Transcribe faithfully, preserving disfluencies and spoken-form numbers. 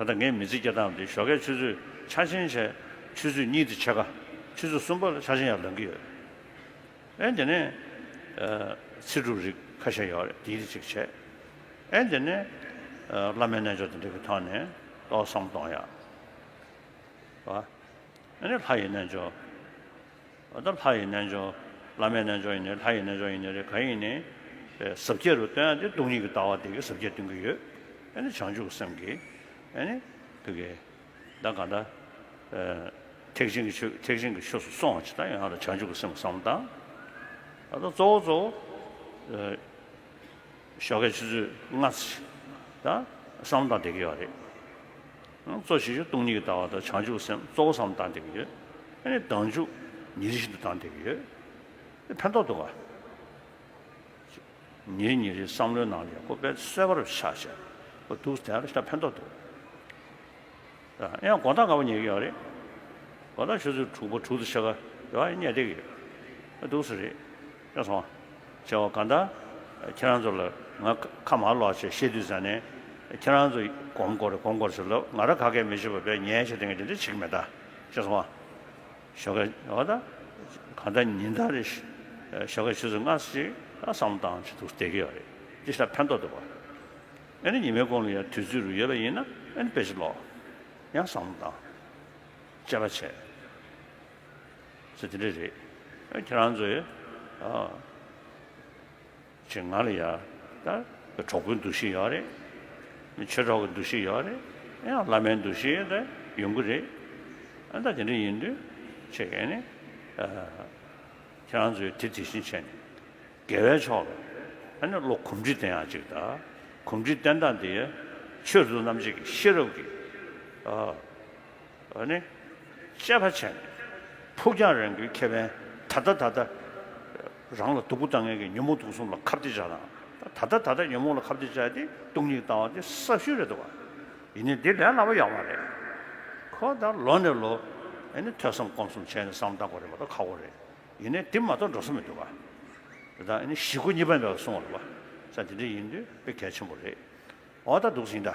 ད་ལྟ་ངས་མི་ཚེ་སྐྱེལ་སྟངས་དེ་ཞོགས་ཀས་ཆུ་ཚོད་ཆ་ཆེན་བྱས། ཆུ་ཚོད་གཉིས་དང་ཕྱེད་ཀ། ཆུ་ཚོད་གསུམ་པ་ལ་ཆ་ཆེན་ཡར་ལངས་ཀྱི་ཡོད། ཨེ་དེ་ནས་ཨ་ཚེ་སྒྲུབ་རིགས་ཁ་ཤས་ཡོད་རེད། དེའི་རིགས་གཅིག་བྱས། ཨེ་དེ་ནས་ཨ་བླ་མའི་རྣལ་འབྱོར་དེ་འདྲ་གི་ཐོག་ནས་ཏོག་བསམ་གཏོང་ཡག་བ། ཨ་ནི་ལྷ་ཡི་རྣལ་འབྱོར། ཨ་ད་ལྷ་ཡི་རྣལ་འབྱོར། བླ་མའི་རྣལ་འབྱོར་ཡིན་ནའི། ལྷ་ཡི་རྣལ་འབྱོར་ཡིན་ནའི་རེད། གང་ཡིན་ནའི་ཟབ་རྒྱས་རུ་སྟོན་ཡག་དེ་སྟོང་ཉིད་ཀྱི་ལྟ་བ་དེ་གིས་ཟབ་རྒྱས་སྟོན་གྱི་ཡོད། ཨ་ནི་བྱང་ཆུབ་ཀྱི་སེམས་ཀྱིས་ཨ་ནི་ཕ་གི་ད་གང་ལྟར་ཨ་ཐེག་ཆེན་གྱི་ཆོས། ཐེག་ཆེན་གྱི་ཆོས་སུ་སོང་བ་ཅིག་དང་། ཡང་ན་བྱང་ཆུབ་ཀྱི་སེམས་བསམ་བློ་བཏང་། ད་ལྟ་གཙོ་བོ་གཙོ་བོ་ཨ་ཞོགས་ཀའི་ཆུ་ཚོད་ལྔ་ཙམ་ཅིག་ད་བསམ་བློ་བཏང་བསྡད་ཀྱི་ཡོད་རེད། ཨང་གཙོ་ཆེ་ཤོས་སྟོང་ཉིད་ཀྱི་ལྟ་བ་དང་བྱང་ཆུབ་སེམས་གཙོ་བོ་བསམ་བློ་བཏང་བསྡད་ཀྱི་ཡོད། ཨ་ནི་ལྡང་ཆུ་ཉིན་རེ་བཞིན་དུ་བཏང་བསྡད་ཀྱི་ཡོད། ཨེ་ཕན་ཐོགས་འདུག་ག་ཉིན་རེ་ཉིན་རེ་བསམ་བློའི་ནང་ལ་ཡག་པོ་དཔེ་གསལ་པོར་ཆགས་བྱས། ཨོ་འདུག་སེ་དེ་ལ་ཞེ་དྲག་ཕན་ཐོགས་འདུག་ཡང་དགོང་དག་སྔ་པོ་ཉལ་གྱི་ཡོད་རེད། དགོང་དག་ཆུ་ཚོད་དྲུག་པ་དྲུག་དང་ཕྱེད་ཀ་ཡོད་ཉལ་བསྡད་ཀྱི་ཡོད། ཨ་འདུག་སེ་རེད། ཤེས་སོང་། བྱས་པ་གང་ལྟར་ཁྱེད་རང་ཚོ་ལ་ང་ཁ་མར་ལོག་བྱས་བཤད་དུས་ཙང་ནས། ཁྱེད་རང་ཚོ་སྒོམ་དགོས་རེད། སྒོམ་དགོས་རེད་ཟེར་ལབ། ང་རང་ག་གེ་མི་ཤེས་པ་དཔེ་ཉལ་བྱས་བསྡད་མཁན་དེ་འདྲ་བྱེད་ཀྱི་མེད་ད། ཤེས་སོང་ཨ། ཞོགས་ཀས་འོ་ད་གང་ལྟར་ཉིན་ལྟར་རེ་ཞོགས་ཀས་ཆུ་ཚོད་ལྔ་ཙམ་ཅིག་ད་བསམ་བློ་བཏང་བྱས་འདུག་སེ་བསྡད་ཀྱི་ཡོད་རེད། དེ་ཞེ་དྲག་ཕན་ཐོགས་འདུག་ག་ཨ་ནི་ཉི་མའི་གུང་ལ་ཡང་དུས་ཚོད་རུ་ཡོད་པ་ཡིན་ན། ཨ་ནི་དཔེ་ཆ་ཀློག་ཡང་བསམ་བློ་བཏང་། དཔྱད་པ་བྱས། ཟེར་དེ་འདྲ་རེད། ཨ་ཁྱེད་རང་ཚོས་ཨ་ཅིག་ང་ལ་ཡ་ད་གྲོགས་པོའི་འདུ་ཤེས་ཡོད་རེད། ཆོས་གྲོགས་ཀྱི་འདུ་ཤེས་ཡོད་རེད། ཡང་བླ་མའི་འདུ་ཤེས་ད་ཡོང་གི་རེད། ཨ་ད་དེ་འདྲ་ཡིན་དུས་ཅིག་ཨ་ནི་ཨ་ཁྱེད་རང་ཚོས་དེ་དེ་བཞིན་བྱས་ནས། དགེ་བའི་ཕྱོགས་ལ་ཨ་ནི་བློ་གོམས་འདྲིས་བསྟེན་ཡག་ཅིག་དང་། གོམས་འདྲིས་བསྟེན་སྟངས་དེ་ཆོས་རྫོགས་རྣམ་འབྱེད་ཀྱི་ཤེས་རབ་ཀྱིས་ཨ་ཨ་ནི་དཔྱད་པ་བྱས་ནས། ཕུགས་རྒྱང་རིང་པོའི་ཁེ་ཕན། ད་ལྟ་ད་ལྟ་རང་ལ་སྡུག་པོ་བཏང་མཁན་གྱི་ཉོན་མོངས་དུག་གསུམ་ལ་ཁ་གཏད་བཅག་དང་། ད་ལྟ་ད་ལྟ་ཉོན་མོངས་ལ་ཁ་གཏད་བཅག་དེ་སྟོང་ཉིད་ལྟ་བ་དེ་སྲབ་ཤོས་རེད་འདུག་ག་ཡིན་ནའི་འདི་ལས་སླ་པོ་ཡོད་མ་རེད། ཁོ་ད་ལོ་ནས་ལོ་ཨ་ནི་ཐོས་བསམ་སྒོམ་གསུམ་བྱས་ནས་བསམ་བློ་བཏང་དགོས་རེད་མ་གཏོགས་ཁག་པོ་རེད། ཡིན་ནའི་དེ་མ་གཏོགས་འགྲོ་ས་མི་འདུག་ག་དེ་དག་ཨ་ནི་ཞི་རྒོལ་གཉིས་པ་འདྲ་གསུང་བ་རེད་པ། ས་དེ་འདྲ་ཡིན་དུས་དཔེ་གལ་ཆེན་པོ་རེད། འོ་ད་འདུག་སེ་ཡིན་ད།